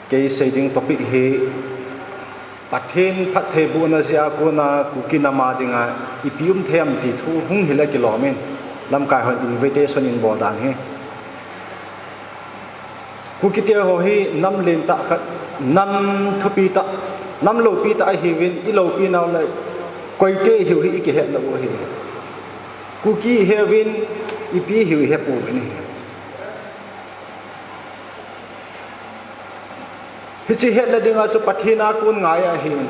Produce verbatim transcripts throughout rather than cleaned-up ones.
Kei sei ding topic hi Pathen phattheibohna jeh a kona Kuki nam a dinga ipi um thei ham ti thu hung hile kilom in, lamkai hon invitation in bol dan hi. Kukite ho hi nam lentah khat, nam thupi tah, nam loupi tah ahiuvin, iloupi nau le koite ihiu hi ikihet lou u ahi. Kuki ihiuvin, ipi ihiu ihepouvin ahi. Hiche hetna dinga chu Pathen a kon ngai ahin.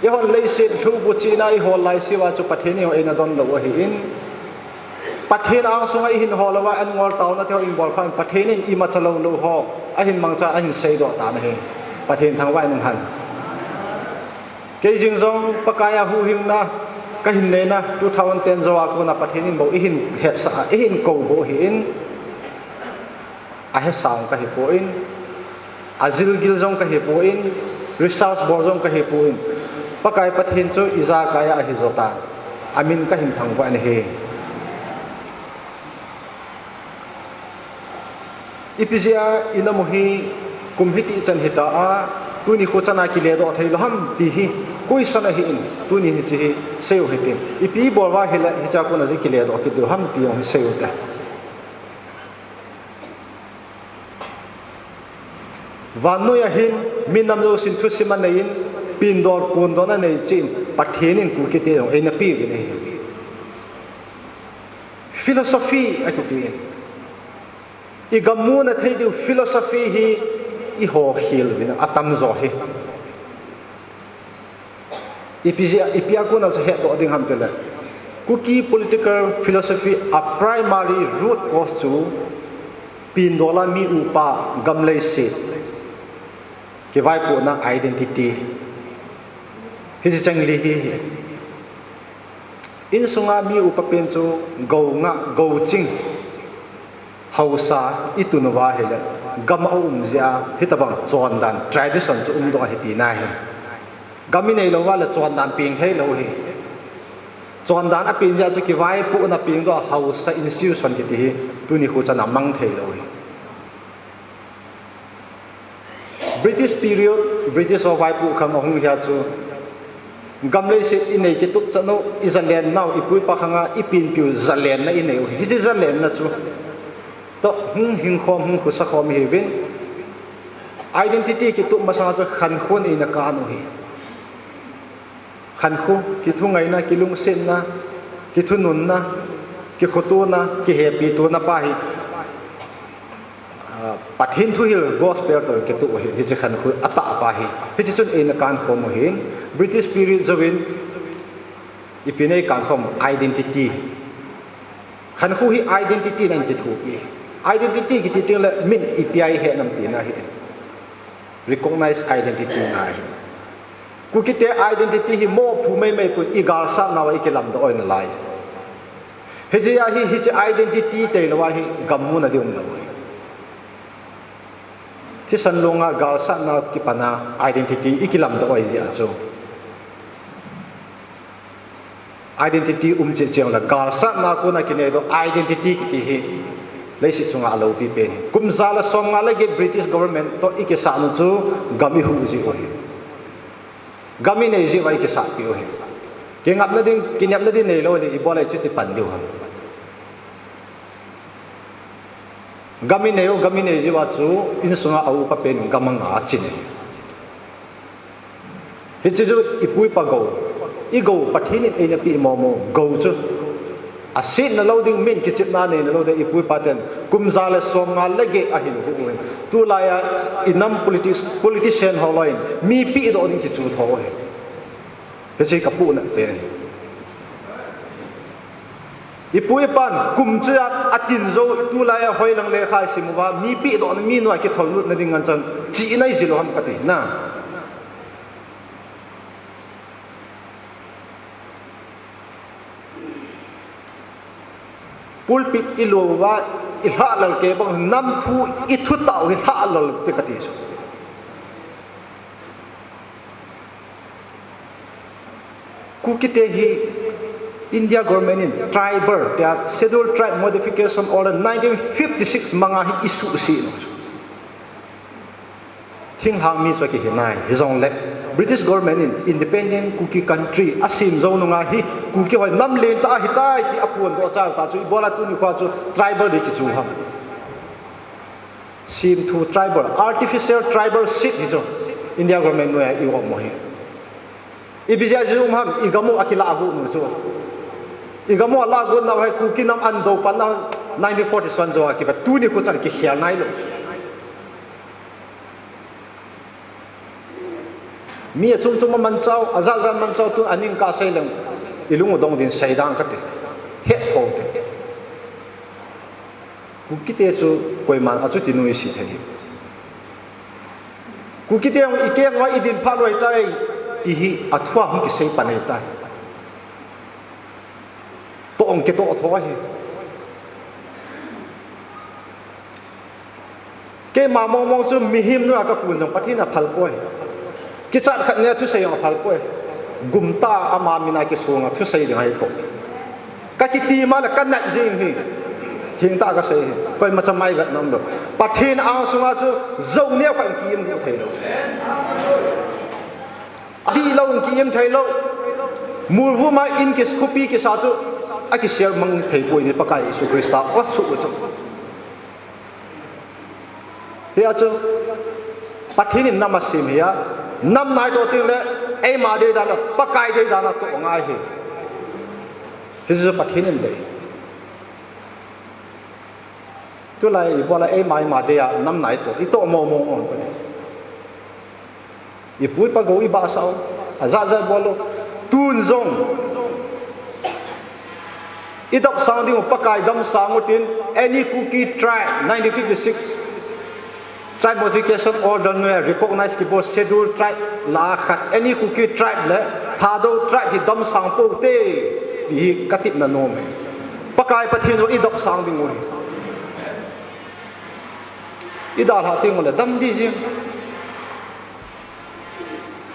Eihon leiset lhubu china ihol laiseuva chu Pathen in eina donlou ahin. Pathen angsunga ihin hol uva, an ngol taona teho in bol phat in Pathen in imacha lou lou ho ahin mangcha ahin seidoh tan ahi. Pathen thangvah in umhen. Kei jeng jong Pakai a huhhingna kahin neina two thousand ten jou a kona Pathen in bou eihin hetsah a, eihin kou bou ahin. Ahesa jong kahipoi, ajilgil jong kahipoi, research bol jong kahipoi. Pakai Pathen chu ijakai a ahi jo tan, amin kahin thangvah in ahi. Ipi jeh a inamu hi kum hiti chan hita a, tuni kho chana kiledoh theilou ham ti hi question ahin, tuni hiche hi seiu hitin. Ipi bol uva hile hichea kona jong kiledoh kit diu ham ti jong hi seiu te. Vannoi a hin minam jousen thusim anei in, pindol kondon anei cheh in, Pathen in Kukite jong eina peuvin ahi. Philosophy akiti in, igam muna thei diu philosophy hi iho khel uvin atamjo hi. Ipi jeh a, ipi a kona chu hetdoh ding ham tile, Kuki political philosophy a primary root cause chu pindola mi upa, gam leiset, kivaipohna, identity, hiche cheng li hi ahi. Insunga mi upa pen chu gou ngah, gou ching, haosa itun uva ahile, gam a um jeh a hitobang chondan, tradition chu umdoh ahi tina ahi. Gam inei louva le chondan peng theilou ahi. Chondan apeng jeh a chu kivaipohna pengdoh a haosa institution kiti hi tuni kho chana mang theilou ahi. British period, British ho vaipoh khang ahung hia chu, gam leiset inei kitup chan u, ijalen nau, ipu ipa khanga ipenpiu jalenna inei u ahi. Hiche jalenna chu toh hung hingkhom, hung khosakhom ihiuvin, identity kitup masanga chu khankho in eina kan u ahi. Khankho, kithungaina, kilungsetna, kithununna, kikhotona, kihepitona pa hi, ah, Pathen thuhil gospel toh kitoh u ahi, hiche khankho atahpa hi. Hiche chun eina kankhom u ahin, British period jouvin ipi nei kankhom, identity. Khankho hi identity in ahin kithopi. Identity kiti tengle min ipi a ihet nam tina ahi. Recognize identity ngai. Kukite identity hi mopoh meimei pon, igalsatnauva ikilamdoh u ahi nalai. Hijeh a hi, hiche identity teilouva hi gam muna ding umlou ahi. Thisan longa galsatna kipana identity ikilamdoh u ahi jeh a chu. Identity um cheh cheh le, galsatna kona kineidoh identity kiti hi leiset chunga aloupi pen hi. Kum ja le somnga le get British government toh ikisah u chu gam ihuh jeh u ahi. Gam inei jeh uva ikisahpi u ahi. Kingapna ding, kinepna ding neilou le, ibola ichuti pan diu ham. Gam inei u, gam inei jeh uva chu insunga aupa pen gam anga achin ahi. Hiche chu ipu ipa gou, igou Pathen in eina peh momo gou chu, asetna lou ding, min kichepna neina lou ding, ipu ipa ten kum ja le somnga le get ahin huh uvin, tulai a inam politics, politician ho loi in mi pehdoh ding kichu tho u ahi. Hiche kapohnat pen ahi. Ipu ipan kum chu a, atin jou, tulai a hoilang lekha isim uva, mi pehdohna, mi noi a kithollutna ding ngen chan, chihna ijil u ham kati na. Pulpit ilou uva, ilhahlel kei bang, nam thu ithutah u hi lhahlel te kati chu. Kukite hi India government in tribal tia, Scheduled Tribe Modification Order nineteen fifty-six manga hi isuhset u. Thinglhang mi chu akihi nai, hijongle British government in independent Kuki country asem jou nunga hi, Kuki ho hi nam lentah ahitai ti aphondoh chai tah chu, ibola tuni khoa chu tribal day kichu ham. Semthu tribal, artificial tribal seat hi chu India government noiya i-um u hi. Ipi jeh a i-um ham, igam u akilah got u chu. Igam u alah got nau hi Kuki nam adou pan nau nineteen forty-seven jou a kipat tuni khu chan kikhel nailou. Mi achom chom amanchah u, ajat jat amanchah u, tun aning kasei leng, ilung u dong din seidan kate. Hetthou te. Kukite chu koiman achuti nu isi thei. Kukite hung ikeng uva idin phat u ahitai, ti hi athua hung kisei pan ahitai. Toh hung kitoh tho ahi. Keima mong mong chu mihem noiya kakun jong Pathen in aphal poi. Kichat khat nia thusei jong aphal poi. Gumtah a ama mina kisonga thusei ding ahi poi. Kakiti ma le kanat jing hi. Thengtah a kasei hi. Koimacha mai vet nom lou. Pathen angsunga chu jou neo khat in ki-im thei lou. Adihlou in ki-im thei lou. Molvuma in kis khopi kisa chu akisel mang thei poi ni Pakai Jesu Christa asuh u chu. Hia chu Pathen in nam asem hi a, nam naitoh teng le eima deidan a, Pakai deidan a toh ngai hi. Hichu Pathen in dei. Tulai ibola eima eima dei a nam naitoh, itoh mong mong u ahi. Ipu ipa gou ibahsah u, ajat jat bol u. Tun jong idopsang ding u Pakai damsang u tin, any Kuki tribe, nineteen fifty-six Tribe Modification Order noiya recognize kibol Schedule Tribe lah a khat, any Kuki tribe le Thadou tribe hi damsang pou te, ti hi katepna nom e. Pakai Pathen jong idopsang ding u hi. Idalhah teng u le dam ding jing.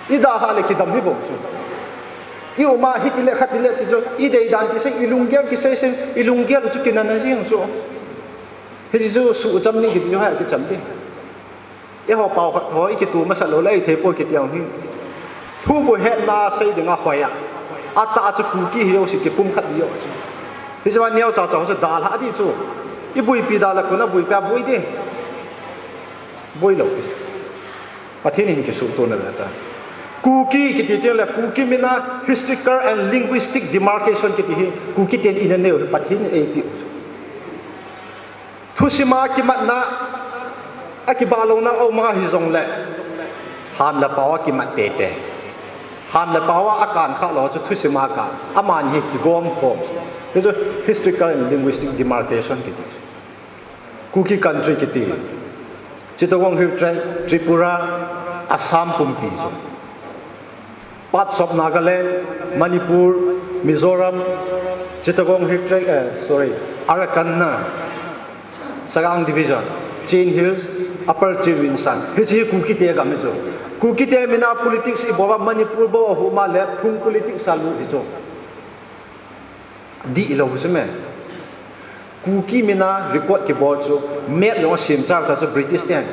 Idalhah le kidam hi bou chu. I-um a hiti le khati le ti chu, ideidan kisei, ilunggel kisei sei, ilunggel u chu kinana jing chu. Hichu suhcham ni kiti chu hai kicham ti. Eiho pao khat tho, ikitu masat lou le, ithei poi kiti jong hi. Thu bou hetna sei dinga hoi a. Atah chu Kuki hi jouse kipumkhat ding jo chu. Hichu neocha cha chu dalhah ding chu. Iboipi da le kona boipi a boi ding. Boilou. Pathen in kisuhtona ve ta. Kuki kiti teng le Kuki mina historical and linguistic demarcation kiti hi Kuki ten ina neiu hi Pathen in eipeh u. Thusima kimatna, akibah louna aum a hijongle, ham le pao a kimat teitei. Ham le pao a akan kha lou chu thusima kan, aman hi kigom khom. Hichu historical and linguistic demarcation kiti. Kuki country kiti. Chittagong Hill Tract, Tripura, Assam pumpi chu. Parts of Nagaland, Manipur, Mizoram, Chittagong Hill Tract, eh, sorry, Arakan na, Sagaing Division, Chin Hills, Upper Chin Win San. Hiche hi Kuki te gam hi chu. Kuki te mina politics ibol a Manipur bou a huma le phung politics a lut hi chu. Dihlou chu me. Kuki mina record kibol chu map jong asem chai ta chu British ten.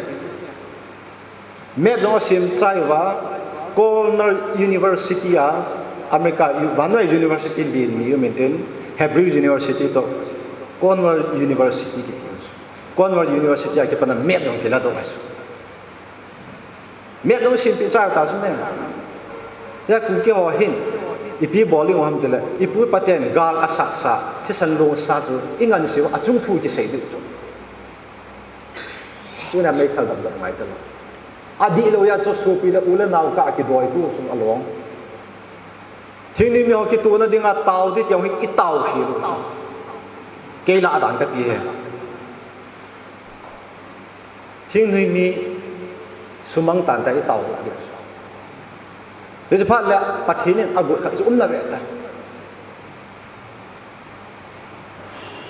Map jong asem chai uva Cornell University a America u-, vannoi university len ni um intin Hebrew University toh Cornell University kiti. Cornell University a kipat a map jong kiladoh ahi chu. Map jong asempeh chai ta chu me. Hia Kuki ho hin ipi bol ding u ham tile, ipu ipa ten gal asatsa, thisan lou asa chu ingansei uva achung thu kisei diu chu. Tuna meithal dam dam ngai talou. Adihlou a chu sopi le u le nao kah a kidoi tu sung along. Thingnoi mi ho kitona dinga tao ding ti jong hi itao khel u. Kei lah dan kati e. Thingnoi mi sumang tan ta itao lah ding. Hiche phat le Pathen in agot khat chu um na ve ta.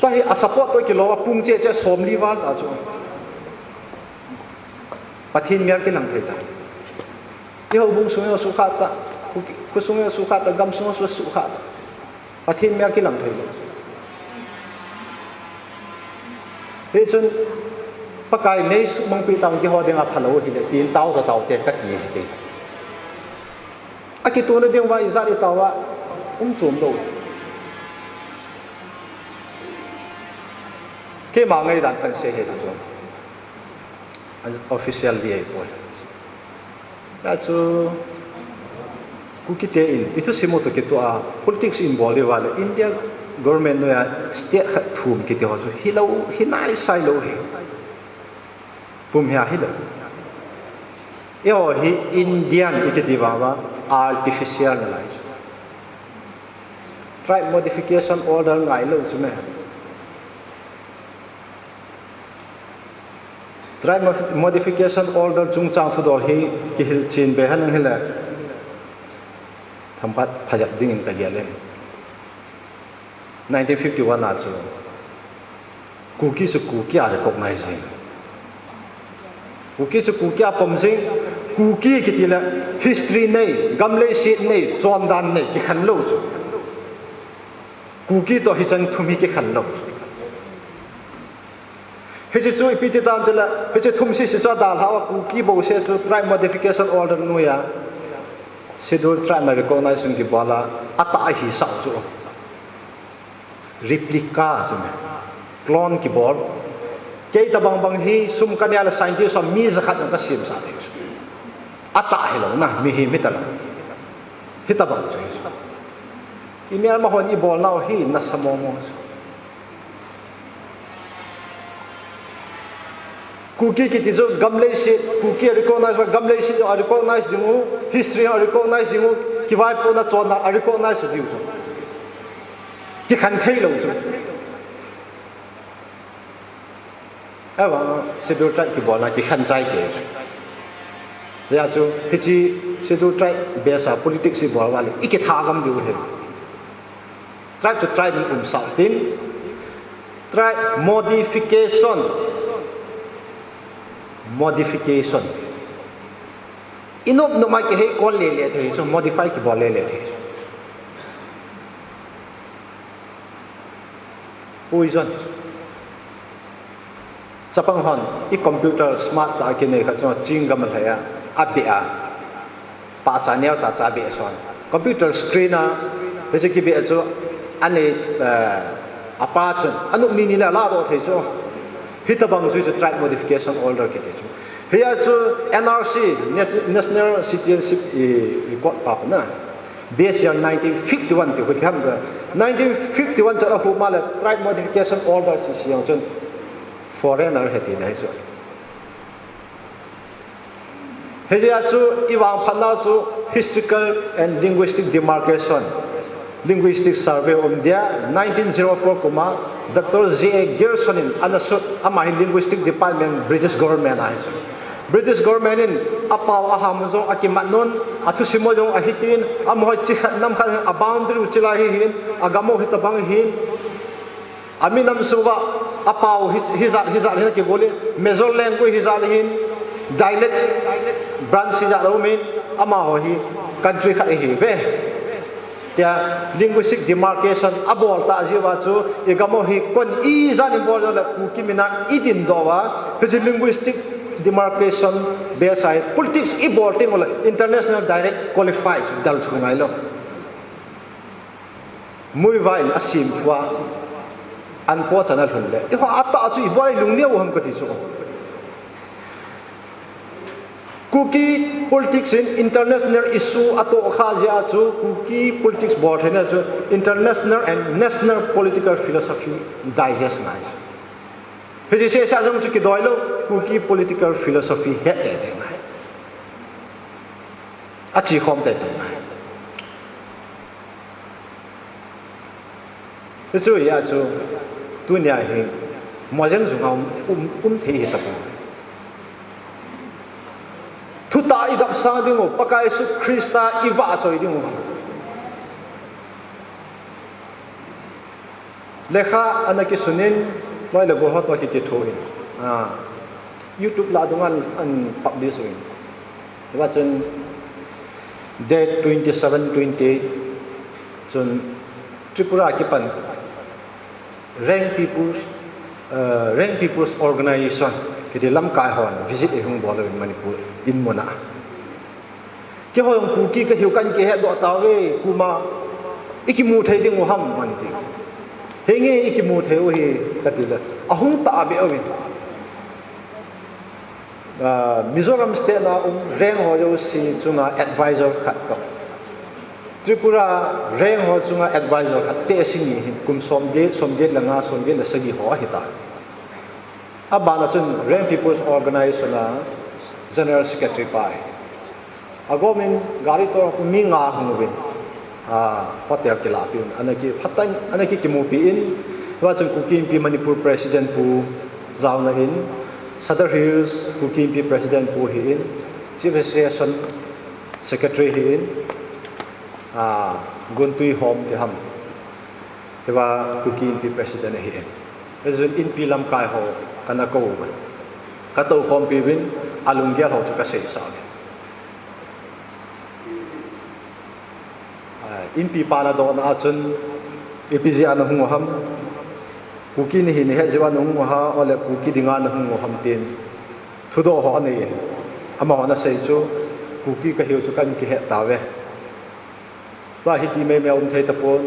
Tua hi a support toh kilou a pung cheh cheh somli val ta chu. Pathen mel kilang thei ta. I houbung sung jong sukha ta, khu, khu sung jong sukha ta, gam sung jong sukha ta. Pathen mel kilang thei lou. Hichun Pakai nei sumang pi tang kiho ding a phalou hi le, tin tao za tao te ka ti hi te. A kituna ding va i za i tao va, um chum lo. Keima ngai dan kan se he tu. Official di ai poi. Achu, Kuki te in, i thusim u to kitua, politics in bol di vale, India government noiya state khat thum kiti ho chu, hi lo, hi nai sai lo hi. Pum hia hi lo. Eiho hi Indian i kiti vava, artificial na lai. Tribe modification order ngai lo chu me. Tribe Modification Order chungchang thudol hi kihil chin be han hile. Thampat phajat ding in ka gel in. Nineteen fifty-one a chu Kuki chu Kuki a recognize jing. Kuki chu Kuki a pom jing. Kuki kiti le history nei, gam leiset nei, chondan nei, kikhen lo chu. Kuki to hichan thum hi kikhen lo. Hiche chu ipi ti tam tile, hiche thum sisi chu adalhau a Kuki bouseh chu Tribe Modification Order noiya Schedule Tribe ma recognize sung kibol a, atah ahi sah chu. Replica chu me. Clone kibol. Kei tabang bang hi sum ka nei le scientist ho mi jakhat jong ka semsah thei. Atah hilou na, mihem hita lou. Hitabang chu hi. I Myanmar hon i bolnau hi nasa momo chu. Kuki kiti chu gam leiset, Kuki a recognize va gam leiset jong a recognize ding u, history a recognize ding u, kivaipohna chonna a recognize ding u chu. Kikhen thei lou chu. Ahivang Schedule Tribe kibolna kikhen chai kei chu. Hijeh chun hiche Schedule Tribe base a politics i bol uva le, i kitha gam diu ahi. Tribe chu tribe in umsah tin, tribe modification, modification. I nop nop a kihei kon le le thei chu, modify kibol le le thei chu. Poison. Chapang hon, i computer smart tah a kinei khat chu, ching gam a lhai a, abeh a, pahcha neocha cha beh son. Computer screen a, hiche kibeh chu, anei, eh, apa chun, anop ni ni le ladoh thei chu. Hitabang chu, chu tribe modification order kiti chu. Hia chu N R C, Nat-, National Citizenship i, i kot pa na. Base year nineteen fifty-one ti hu ham da. Nineteen fifty-one chan a hu ma le tribe modification order sisi jong chun foreigner he tina hi chu. Hijeh a chu i vangphatna chu historical and linguistic demarcation, linguistic survey um dia nineteen zero four kum a Doctor J A Grierson in ana sut, ama hi linguistic department British government a hi chu. British government in apao aham u jong akimat un, athusim u jong ahi tin, amaho chi khat nam khat a boundary u chilai hi hin, agam u hitabang hin, ami nam sunga apao hi, hijat, hijat hin akigol in, major language hijat hin, dialect branch hijat lo min, amaho hi country khat ahi ve. Tia linguistic demarcation abol tah jeh uva chu, i gam u hi kon ijat in bol jongle Kuki min a i dindoh uva, hiche linguistic demarcation base a hi politics i bol teng ule international direct qualify chu del thu ngai lou. Muivah in asem thua, an po chan a lhun le. Eiho atah chu i bol a i lungneo u ham kati chu. Kuki politics in international issue atoh kha jeh a chu, Kuki politics bol theina chu international and national political philosophy digest ngai. Hiche seh seh jong chu kidoi lou, Kuki political philosophy het le le ngai. Achi khom te te ngai. Hichu hia chu, tunia hi, mojen jung a um, um, um thei hi tapoi. Thutah i dapsang ding u, Pakai Jesu Christa i vahchoi ding u. Lekha ana kisun in, loi le gol ho toh kiti thu in. Ah, YouTube lah dunga an, an publish u in. Hiva chun date twenty-seven, twenty-eight chun Tripura kipan Reng People's, uh, Reng People's Organization Kiti lamkai hon visit eihung bol uvin Manipur in mun a. Keiho jong Kuki kahiu kahin kihet doh tauve, koima ikimu thei diu ham ati. Henge ikimu thei u hi kati le, ahung tahbeh uvin. Ah, Mizoram state na um Reng ho jouse chunga advisor khat toh, Tripura Reng ho chunga advisor khat, Tehsi ni hin kum somget, somget le nga, somget le sagi ho ahitai. Abana chun Reng People's Organization a General Secretary pa ahi. Agomin gari toh mi nga hung uvin, ah, hotel kilahpeh un, ana kiphatah in, ana kikimupi in, tua chun Kuki Inpi Manipur President Pu jaona in, Sadar Hills Kuki Inpi President Pu hi in, Chief Association Secretary hi in, ah, Guntui Home ti ham. Hiva Kuki Inpi President ahi e. Hijeh chun Inpi lamkai ho kana kou uva, katou khompi uvin, alunggel ho chu kaseisah uve. Ah, Inpi pa nadohna a chun, ipi jeh a nahung u ham, Kuki nahi nahet jeh uva nahung u ham, ole Kuki dinga nahung u ham tin thudoh ho anei in. Amahon asei chu, Kuki kahiu chu kahin kihet tauve. Tua hiti meimei a um thei tapon,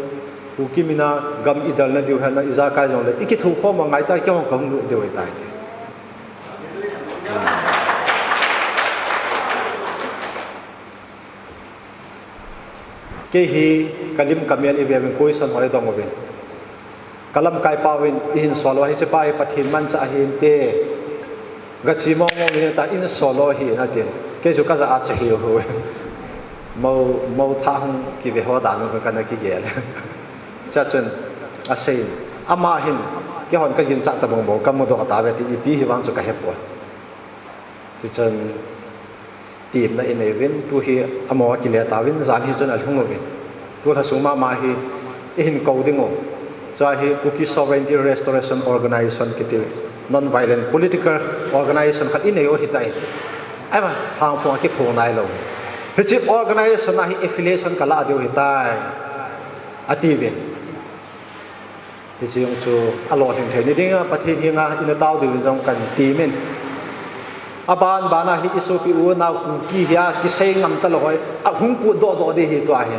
Kuki mina gam idalna diu hena ijakai jongle, ikithukhom u angai tai, keihon kahung lut diu ahitai ti. Kei hi kalim kamel iveuvin, question ho idong uvin. Kalamkai pauvin, ihin sol u hiche pa hi Pathen manchah ahinte, gache mong mong hita, ihin sol u hi atin. Kei chu kajah a che hiu hiu. Mou, mou thah hung kive ho dan u kana kigel. Chuchun asei, ama hin, keihon kaginchat tabang bou kamudoh tauve ti, ipi hivang chu kahepoi. Chuchun temna inei uvin, tu hi amaho akile tauvin, jan hi chun alhung uvin. Tu lhasung mama hi ihin kou dingu. Chua hi Kuki Sovereignty Restoration Organization kiti non-violent political organization khat inei u ahitai. Ahivang phung akiphong nailou. Hiche organization a hi affiliation kalah diu ahitai, atiuvin. Hiche jong chu alolhing theina dinga Pathen henga ina tao diuvin jong katemin. Aban bana hi isopi unau Kuki hi akisei ngam talou hoi, ahung potdoh doh ding ahi tua hi.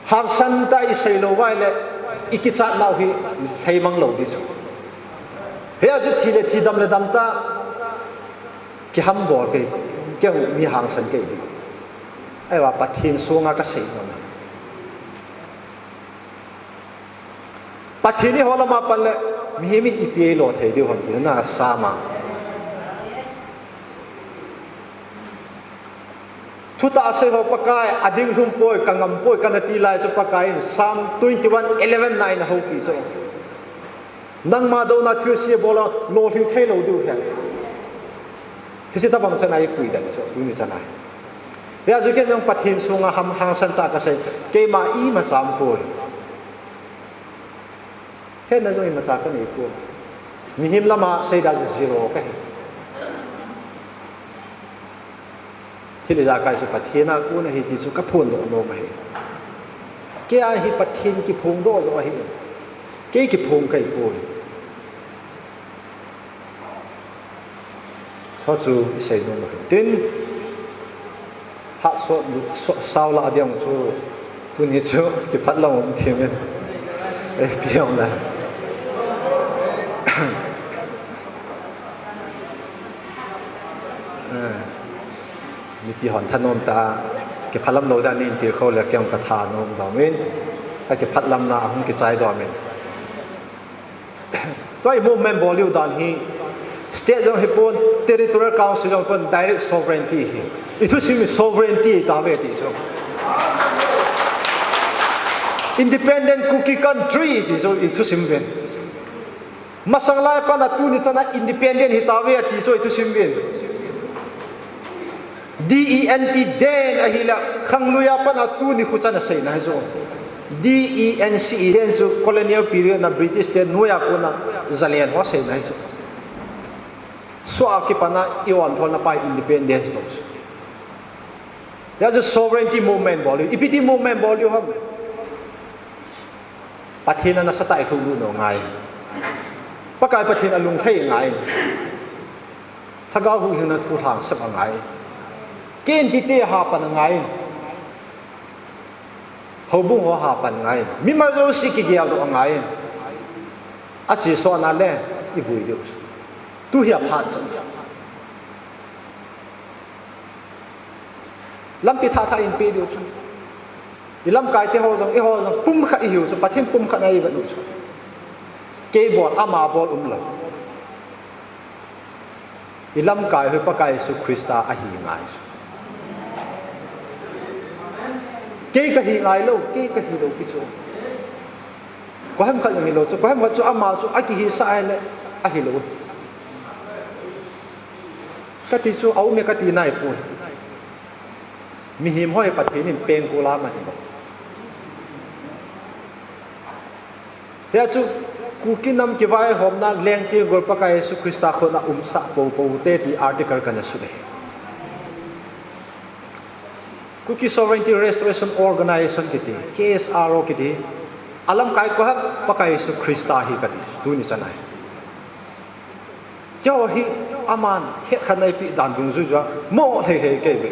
Hangsan tah isei lou uva ahile, ikichat nau hi lheimang lou ding chu. Hijeh a chu thi le thi, dam le dam tah, kihambol kei, keiho mi hangsan kei ding. Ahivang Pathen songa kasei nom e. Pathen eiho lama pan le, mihem in ipi eilo thei diu ham ti nasama. Thutah sei ho Pakai, ading lhum poi, kangam poi, kana ti lai chu Pakai in Psalm twenty-one eleven na eina houpi chu. Nangma douna thilse bol a lolhing theilou diu ahi. Hiche tabang chan a ipuidan chu, tuni chan a. Hijeh a chu ken jong Pathen songa ham hangsan tah kasei, keima imacha umpoi. Hetna jong imacha kaneipoi. Mihem lama seida chu zero kahi. Thil ijakai chu Pathen a kon ahi ti chu kaphondoh nom ahi. Keia hi Pathen kiphongdoh joh ahi. Kei kiphong kahipoi. Chu chu isei nom ahi. Tin, hahsat, sao lah ding chu, tuni chu kiphatlam um thei men. Ipi jong le, eh, mipi hon thanom tah a, kiphatlam lou dan in tilkhou le kei jong kathanom doh in, kakiphatlamna ahung kichai doh in. Tua i movement bol diu dan hi, state jong hipon, territorial council jong hipon, direct sovereignty hi. Ithusim hi sovereignty itauve ti chu. Independent Kuki country ti chu ithusim uvin. Masang lai a pat a tuni chan a independent hitauve ti chu ithusim uvin. D E N T, den ahile, khanglui a pat a tuni khuchan aseina hi chu. D E N C E, den chu colonial period na British te noiya kona jalen ho aseina hi chu. Sua kipat a i-ontholna pa independence bou chu. Hijeh a chu sovereignty movement bol diu. Ipi ti movement bol diu ham? Pathen a nasatah a ilhuhlut u ngai. Pakai Pathen alung lhai ngai. Lhagao huhhingna thu lhangsap angai. Ken kiti hapan angai. Houbung ho hapan ngai. Mimal jouse kigeldoh angai. Achesuhna le ibui diu. Tu hi aphat chu. Lampi thah thah in pe diu chu. I lamkai te ho jong, i ho jong, pumkhat ihiu chu, Pathen pumkhat na ivet u chu. Kei bol, ama bol umlou. I lamkai hi Pakai Jesu Christa ahi ngai chu. Kei kahi ngailou, kei kahilou pi chu. Koiham khat jong hilou chu, koiham khat chu ama chu akihisah ahile ahilou. Kati chu, aume kati naipoi. Mihem ho hi Pathen in pengkul a aman hilou. Hia chu, Kuki nam kivaihomna lengte gol Pakai Jesu Christa khut a umsah poupou te ti article kana sut ahi. Kuki Sovereignty Restoration Organization kiti, K S R O kiti, alamkai koiham, Pakai Jesu Christa hi kati, tuni chan ahi. Keiho hi aman hetkhenna eipeh dan dungjuiya mo lhei lhei kei ve.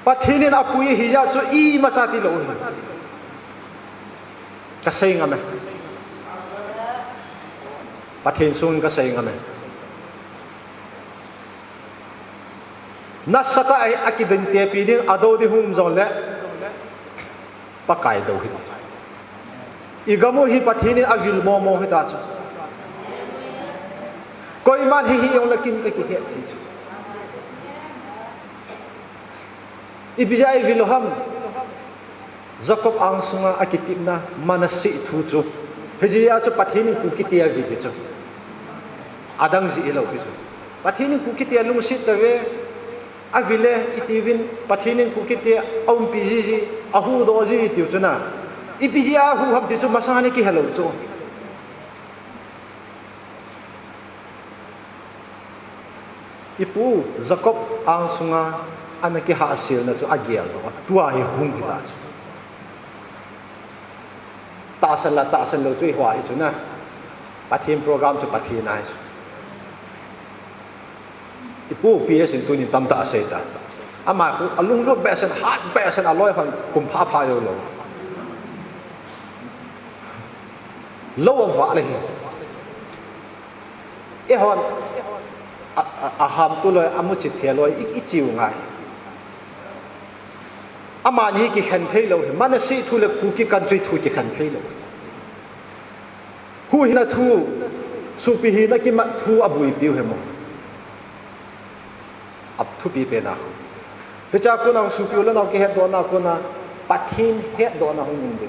Pathen in apui ahijeh chu imacha tilou hi. Kasei ngam e. Pathen sung kasei ngam e. Nasatah a akidin tepi ding, adou ding hung um jongle, Pakai dou hita. I gam u hi Pathen in avil momo hita chu. Koiman hihi jongle kin kakihet thei chu. Ipi jeh a ivil u ham? Jacob angsunga akitepna Manasseh thu chu. Hijeh a chu Pathen in Kukite avil hi chu. Adang jeh hilou hi chu. Pathen in Kukite alungset tave. Avil e itiuvin, Pathen in Kukite aumpi jiji, ahuhdoh ji tiu chu na. Ipi jeh a ahuh ham ti chu masang in kihelou chu. Ipu Jacob angsunga ana kihahselna chu ageldoh a, tua hi hung hita chu. Tahsan la tahsan lou chu eiho a hi chu na. Pathen program chu Pathen a hi chu. Ipu P S in tunin tamtah asei ta. Ama khu alunglut behseh in, hat behseh in, aloi hon kum pha pha joulou. Lou avah le hi. Eihon a, a, ahamtu loi, amuchi thei loi, i, ichiu ngai. Amani kikhen theilou hi, Manasseh thu le Kuki country thu kikhen theilou. Huhhingna thu, sopi hina kimat thu abuipiu hi mo. Athupi pen a. Hichea kona sopi u le nao kihetdohna kona Pathen hetdohna hung um ding.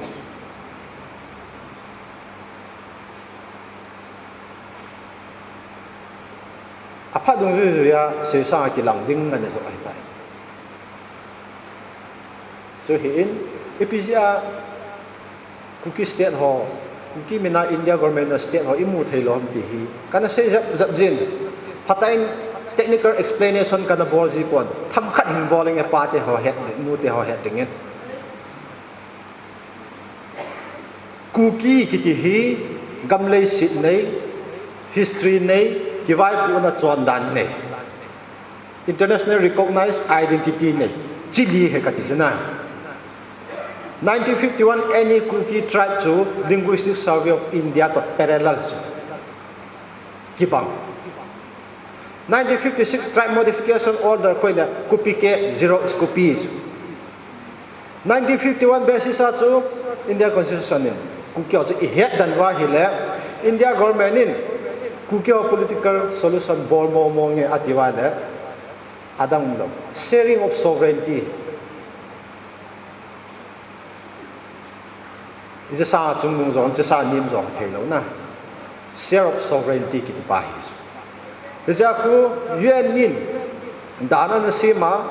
Aphat dungjuiya seisang a kilang ding ana jo ahitai. Chuhin, ipi jeh a Kuki state ho, Kuki mina India government na state ho imu theilou ham ti hi kana sei jep jep jin. Phatah in technical explanation kana bol ji pon. Themkhat hin bol inge, pate ho het, nute ho het dingin. Kuki kiti hi gam leiset nei, history nei, kivaipohna chondan nei. International recognized identity nei. Chili hi kati chu na. Nineteen fifty-one Any Kuki tribe chu Linguistic Survey of India toh parallel chu kibang. Nineteen fifty-six Tribe Modification Order koi le copy ke, xerox copy. Nineteen fifty-one basis a chu India Constitution in Kuki ho chu ihet dan uva ahile India government in Kuki ho political solution bol momo nge ati uva le adang umlou. Sharing of sovereignty. Ichesa chungnung jong, ichesa nem jong theilou na. Share of sovereignty kiti pa hi. Hichea khu U N in dan ana sem a,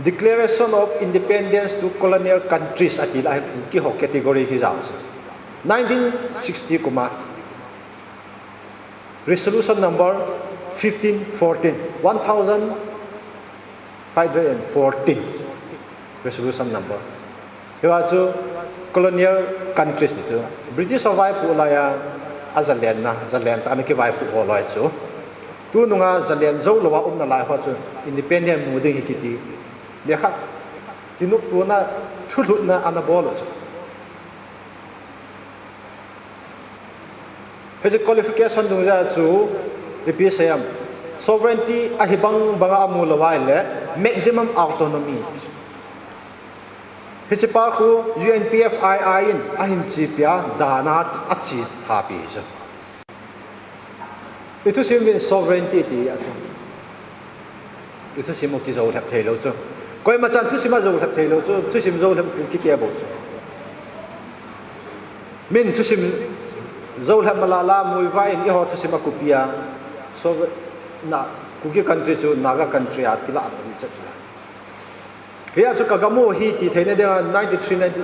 Declaration of Independence to Colonial Countries ati lai, Kuki ho category hi jao chu. Nineteen sixty kum a. Resolution number fifteen fourteen, one thousand five hundred and fourteen. Resolution number. Hiva chu Colonial countries ti chu British ho vaipoh laiya, a zalenna, zalen tah a ana kivaipoh ho loi chu, tununga zalen jou louva umna lai ho chu independent mu ding hi kiti, lekha kinoptona, thulhutna ana bol u chu. Hiche qualification dungjuia chu ipi seiyem, sovereignty ahi bang banga amu lou ahile, maximum autonomy. Hiche pa khu U N P F I I in ahin chepia, dana ache thapi chu. I thusim in sovereignty ti a chu, i thusim u kijou lhep thei lou chu. Koima chan thusim ajou lhep thei lou chu, thusim jou lhep Kuki te bou chu. Min thusim jou lhep malala, muivah in eiho thusim akopia, so na, Kuki country chu Naga country a kilah lou hi chu. Hia chu ka gam u hi ti theina dinga ninety-three, ninety,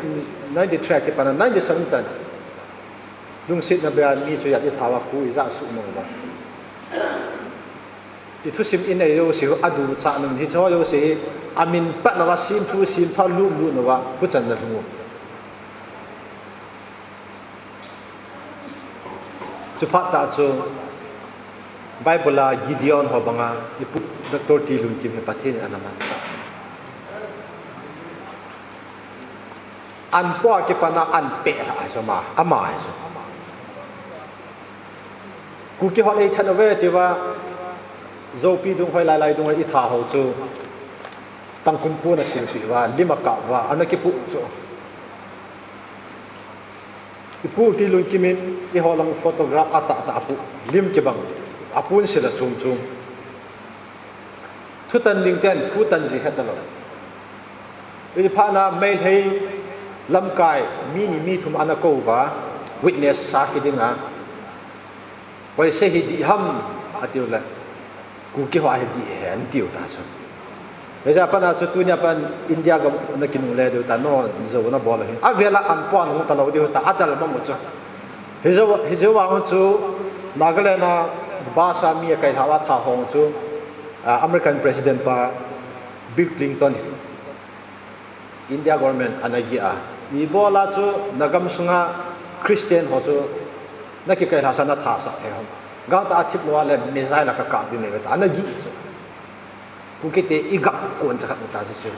ninety-three a kipana ninety-seven chan lungsetna beiya mi chu ijat i thauva khu ija suhmang uva. I thusim i nei jouse u aduchat un, hiche ho jouse hi amin pat nauva, semthu semtha lum lut nauva, huchan na lhung u. Chuphat tah chu Bible a Gideon ho banga i pu Doctor T. Lunkim hi Pathen in ana manchah. Anpoa kipana anpeh lhah ahi chu ama, ama ahi chu. Kuki hon eithat uve tiuva, Joupi dung hoi, Lailai dung hoi i tha ho chu Tangkhul pon asilpeh uva, lim akap uva, ana kipoh chu. I pu T. Lunkim in eiho lang photograph atahtah apoh, lim kibang, aponsil achom chom. Thutan ding ten thutan ji hetalou. Hiti phatna Meitei lamkai mi ni mi thum ana kou uva, witness sakhi dinga, koi sei hi dih ham atiu le, Kuki ho hi dih ahi atiu ta chu. Hijeh a pat a chu tunia pat India gam na kinungle diu ta, nao jou na bol u hi, avela anpoa hung talou diu ta, adalha mu chu. Hijeh, hijeh vang chu Nagaland a bus a mi akailhah uva tha ho chu, ah, American President pa Bill Clinton hi India government ana gih a, ibola chu nagam sunga Christian ho chu nakikailhah sah, nathasah thei ham? Gangtah a thip lou a le missile a kakap ding ahi ve ta, ana gih chu. Kuki te i gah kon cha khat ta chu.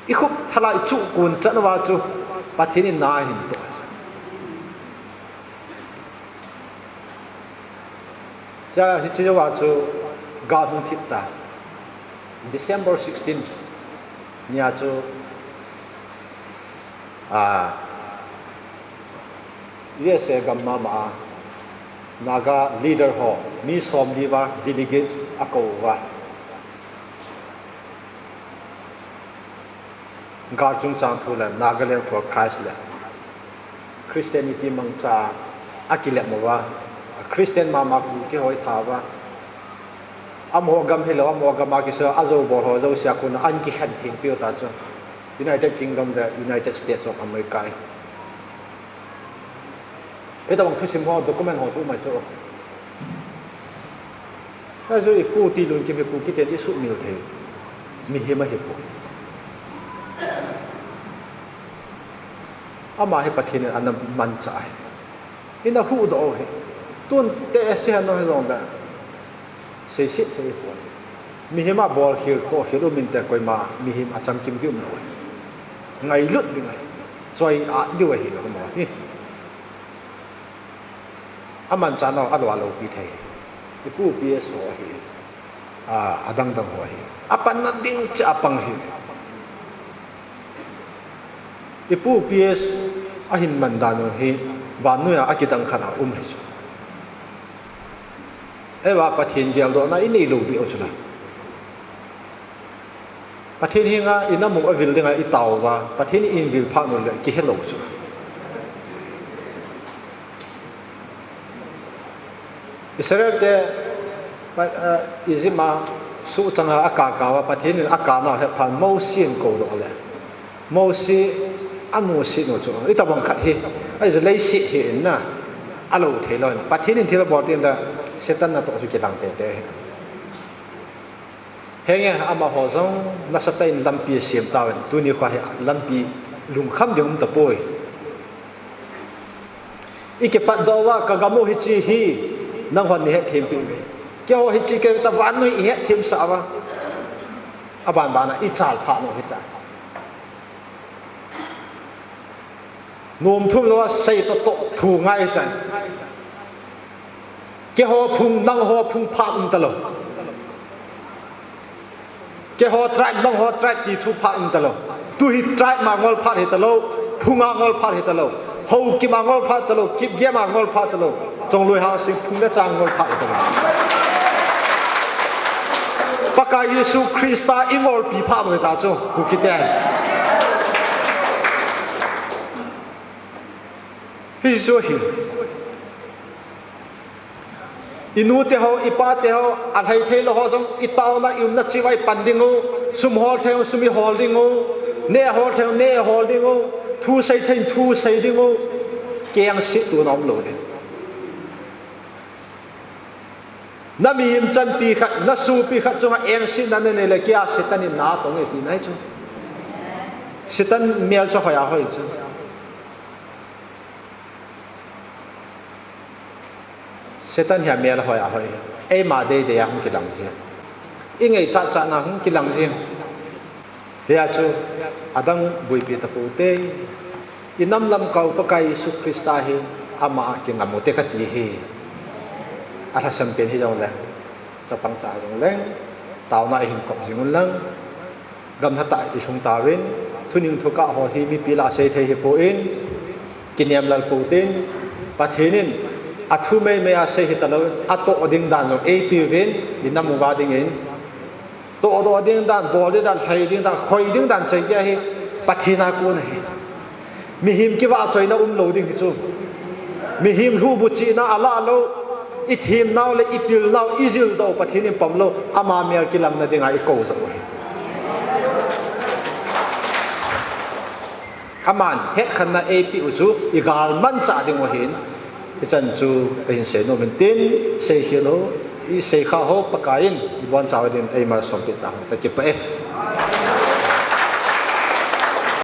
I khup thala i chuh kon chan uva chu Pathen in na ahin toh. Cha, hiche jouva chu gal hung thip ta. December sixteen nia chu, ah, U S A gam mama a Naga leader ho mi somli uva delegates akou uva, gal chungchang thu le Nagaland for Christ le Christianity mangcha a akilep uva, Christian mama Kuki ho itha uva, amaho gam hilou, amaho gam a kisei a jou bol ho jouse a kona ana kikhen theng piu ta chu United Kingdom le United States of America hi. Hitabang thusim ho, document ho chu um ahi chu. Achu i pu T. Lunkim hi Kuki ten i sumil thei mihem ahi poi. Ama hi Pathen in ana manchah ahi. Ina huhdoh u hi. Tun te se han no hi jong le seiset thei poi. Mihem a bolkhel tohkhel um inte, koima mihem a chamkim ding um lou. Ngailut ding ahi. Choi-at diu ahi, amaho hi. Amanchah nau alou, aloupi thei. I pu P S ho ahi. A, adangdang ho ahi. Apanna ding cha apang ahi. I pu P S ahin man dan u hi, vannoi a akidang khat a um ahi chu. Eiva Pathen geldohna i neilou beh u chu la. Pathen henga i nam u avil dinga i tao uva, Pathen in vil phat u le kihelou chu. Israel te, pa-, eh, Egypt a suhchang a akakau va, Pathen in akana hephan Mosi in koudoh le, Mosi amusit u chu, itabang khat hi, ahi chu leiset hi in na, alou thei lou in. Pathen in thil abol teng le, Satan natoh chu kilang tete hi. Henge, amaho jong nasatah in lampi asem tauvin, tuni kho hi lampi Lungkham ding um tapoi. I kipatdoh uva, ka gam u hiche hi, nanghon nei hetthem peh uve. Keiho hiche kahi ta, vannoi i hetthem sah uva. Aban bana i chal phat u hita. Nom thum lou a sei toh toh thu ngai hita. Keiho phung, nangho phung phat um talou. Keiho tribe, nangho tribe ti thu phat um talou. Tu hi tribe ma ngol phat hi talou. Phung a ngol phat hi talou. Haokip a ngol phat talou. Kipgen a ngol phat talou. Chongloi Hangsing phung le chang ngol phat hi talou. Pakai Jesu Christa i ngolpi phat u hita chu, Kukite. Hichu hi. I nu te ho, i pa te ho, alhai thei lou ho jong, i taona, i umna cheh uva i pan ding u, sum hol thei u, sum i hol ding u, neh hol thei u, neh i hol ding u, thu sei thei u, thu sei ding u, kengset tuna um lou ding. Na mihem chanpi khat, na sopi khat chunga engsetna na nei le kia Satan in na tong e tina hi chu. Satan mel chu hoi a hoi chu. Satan hi amel hoi a hoi. Eima deidei a hung kilang jin. I ngaichat chatna hung kilang jin. Hia chu adang boipi tapou te. I nam lamkai u Pakai Jesu Christa hi ama a kingam u te kati hi. Alhasam pen hijongle, chapang cha hijongle, taona a i hin kop jing un lang. Gamlhatah a i lhung tauvin, thuning thukah ho hi mipi lah a sei thei hipon, kinem lal pou tin, Pathen in athu meimei a sei hitalou, atoh ding dan jong eipeuvin, i nam uva dingin, tohdoh ding dan, bol ding dan, lhai ding dan, khoi ding dan, chai kia hi Pathen a kon ahi. Mihem kivahchoina umlou ding hi chu. Mihem lhubu chihna alah lou, i themnau le i pilnau, i jildoh u Pathen in pom lou, ama mel kilangna dinga i kou joh u ahi. Aman hetkhenna eipeh u chu i gal manchah ding u ahin, hichan chu kahin seinom in tin, seikhel u, i seikha ho Pakai in i boncha u din eimalsom peh tahen, kakipah e.